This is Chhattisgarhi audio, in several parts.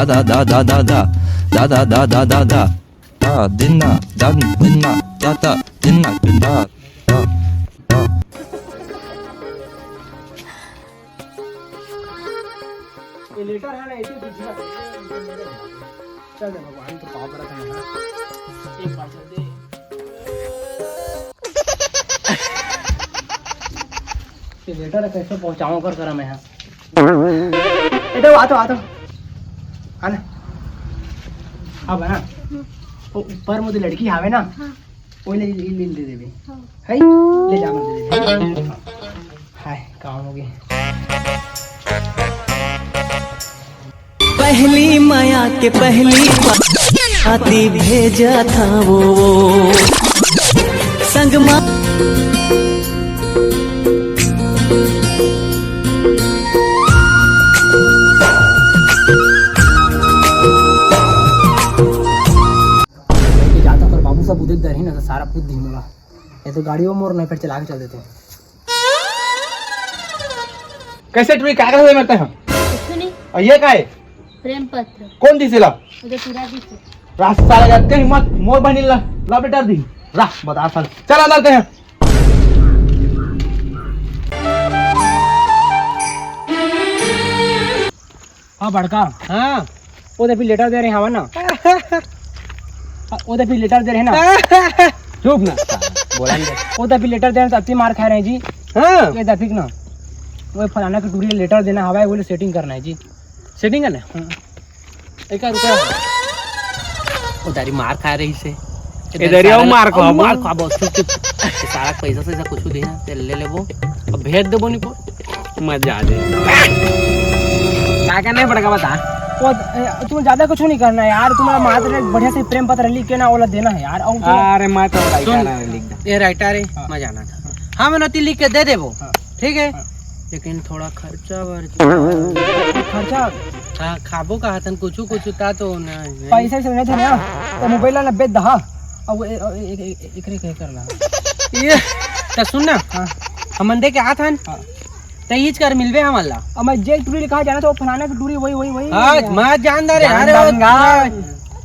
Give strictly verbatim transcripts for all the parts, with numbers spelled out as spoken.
Da da da da da da da da da da da da da dinna dan dinna da da dinna da da da. ये लेटर है ना, ऐसे कुछ ना। चल दे भगवान के पाँव पड़त हन। एक बार चल दे। ये लेटर कैसे पहुंचाऊं कर करा मैं यहाँ। ए, दे, आ तो, आ तो। आ ना। अब ना, वो ऊपर में तो लड़की आवे ना, हाँ। वो ले, ले, ले, दे देबे। हाँ। है? ले जा, दे देबे। हाय, काम हो गया। पहली मया के पहली आती भेजा था वो, वो संग मा लेके जाता, पर बाबू सब उदेख डरही ना, तो सारा पूछ दी मोला। ये तो गाड़ी वो मोर नहीं, फिर चला के चल देते हैं। कैसे टुरी, का का हुए मरते हैं? कुछ नहीं। और ये का है? प्रेम पत्र। कौन दी सिला? वो जो पूरा दी से। रास्ता लगा के हिम्मत, मोर बहनी ला, ला बेटा दी। रा, बता साल। चल अंदर ते हैं। हाँ बड़का। हाँ। वो तो फिर लेटर दे रहे हैं ना। हाँ, वो तो फिर लेटर दे रहे हैं ना। चुप ना, बोला नहीं। वो तो फिर लेटर दे रहे हैं, तो अति मार खा रहे हैं जी। हाँ। ये दफिक ना, वो फलाना के टूरी लेटर देना हवा है, वो सेटिंग करना है जी। सेटिंग करना है? हाँ। एक रुपया। वो दारी मार खा रही से। इधर ही आओ, मार खाबो। मार खाबो, चुप, चुप। ये सारा पैसा से ऐसा कुछ देना, ते ले लेबो। अब भेज देबो नहीं को। मजा आ जाए। क्या करना है पड़ेगा बता। वो, ए, तुम्हें ज्यादा कुछ नहीं करना है यार, तुम्हारा मात्र एक बढ़िया से प्रेम पत्र लिख के ना, ओला देना है यार। और तो अरे मैं तो भाई सुन, गाना लिख दा। ये राइटर है, हाँ। मैं जाना था। हाँ, मैं नोती लिख के दे देबो। हाँ। ठीक है? हाँ। लेकिन थोड़ा खर्चा वर्चा। खर्चा? हाँ, खाबो का हतन कुछ, कुछ ता तो ना। पैसा से नहीं था ना, तो मोबाइल ला बेच दहा। अब ए-, ए-, ए-, ए-, एकरे के करना। ये, तो सुन ना। हाँ। हमन दे के आत हन। हाँ। त ईच कर मिलबे हमन ला। अब मैं जे टूरी लिखा जाना तो फलाना की टूरी वही, वही, वही, हाँ, वही। मैं जानदार है, जान अरे, डालूंगा।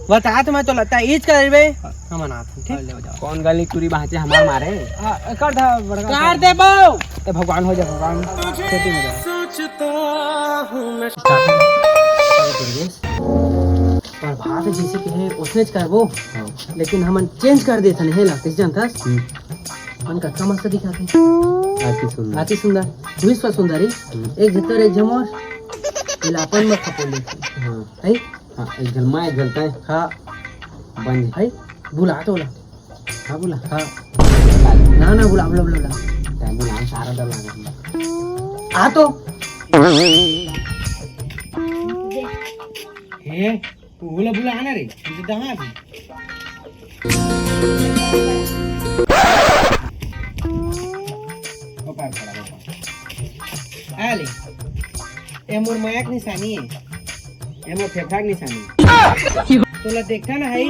बता तो मैं तो लगता है ईच करबे। हाँ। हमन आत हन, ठीक? हाँ, ले जाओ। कौन गली टूरी बाँचे हमार मारे? हाँ, कर दा, बड़का कर दे बो। ए भगवान हो जा, भगवान। खेती हो जा। प्रभात जैसे कि है, उसने च करबो। हाँ। लेकिन हमन चेंज कर देथन, हे ला, कइसे जानथस? हम्म। अपन कतका मस्त दिखत हे। अति सुंदर। अति सुंदर। विश्व सुंदरी। हम्म। एक झतर एक झमोर। इला अपन मत खपोल देथन। हाँ। है? हाँ, एक झलमा, एक झलता है। हाँ। बन। है? बुला तो ला। हाँ, बुला। हाँ। ना, ना, बुला, बुला, बुला, बुला। तैं बुला, सारा डर लगा। आ तो। हे, ओला बुला ना रे, मुझे दहा भी। ओपार खड़ा, ओपार। आ ले। ए मोर मया के निशानी है। ए मोर फेफड़ा के निशानी। तोला देखा ना है,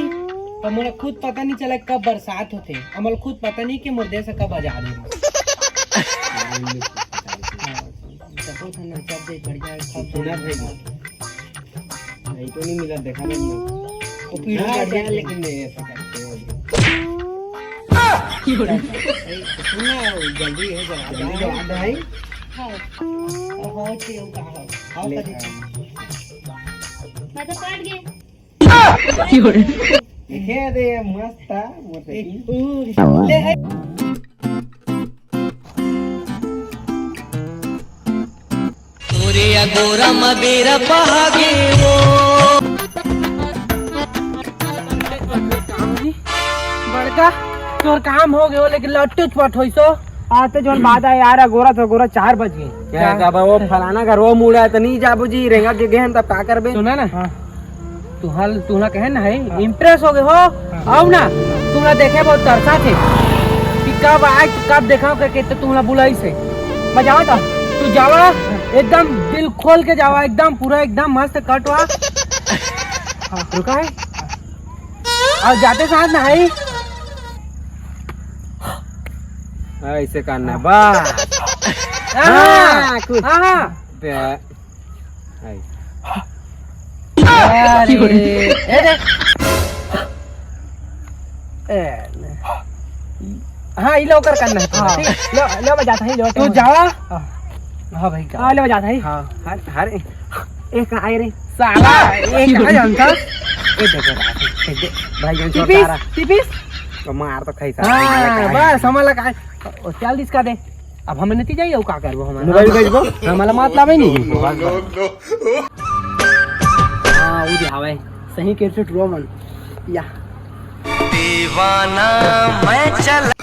तो मोला खुद पता नहीं चला कब बरसात होथे। अउ मोला खुद पता नहीं कि मोर देश कब आजाद होही। हाँ, सब कुछ है ना, सब देख बढ़िया है, सब सुना भाई। नहीं तो नहीं मिला, देखा नहीं मिला। वो पीढ़ी हाँ, बढ़िया है, लेकिन नहीं ऐसा करते हो। सुन ना, जल्दी है, जल्दी जल्दी जवाब दे भाई। हाँ। हो, हो, हो, हो, हो, ले, कभी। हाँ। मैं तो काट गई। देखे दे, मस्त था, मोटरसाइकिल। ले, है। तोरे अगोरा म बेरा पहागे वो। बड़का, तोर काम हो गयो, लेकिन लट्टू चपट होइसो। आते जोन बात आए यार, अगोरा तो अगोरा चार बज गए। क्या क्या? कब वो फलाना घर वो मुड़ा है, तो नहीं जाबो जी, रेंगा के गए हैं, तब का करबे? सुना ना, हाँ। तुहल, तुहला कहे ना है, हाँ। Impress हो गए हो। हाँ। आओ ना, तुहला देखे बहुत तरसा थे कि कब आए, कब देखा करके, तो तुहला बुलाई से। मैं जावा था, तू जावा, एकदम दिल खोल के जावा, एकदम पूरा, एकदम मस्त कट हुआ। हाँ, रुका है। और जाते साथ ना है। ऐसे करना, बस। हाँ, हाँ, कुछ। हाँ, हाँ। बे-, आई। अरे, ए दे। ए, हाँ, इला ओकर करना हे। हाँ। ठीक, ले, ले, मैं जाता हूँ, ले, तू time जावा। हाँ। हाँ भाई, का? हाँ, ले, मैं जाता हूँ। हाँ। हर, हर, ए, कहाँ आए रे? साला, ए, कहाँ जानता? ए, देखो, ए, दे, भाई, जान टिपिस, छोटा रहा। टिपिस। तो मार तो खाई साला, हाँ, मार खाई। बस, हमला का, ओ, चल दिस का दे। अब हमन नती जाई, अउ का करबो हमन? मोबाइल बेचबो? हमला मतलब ही नहीं। हाँ, वो जो हवे, सही के से टुरो मन। या। दीवाना मैं चला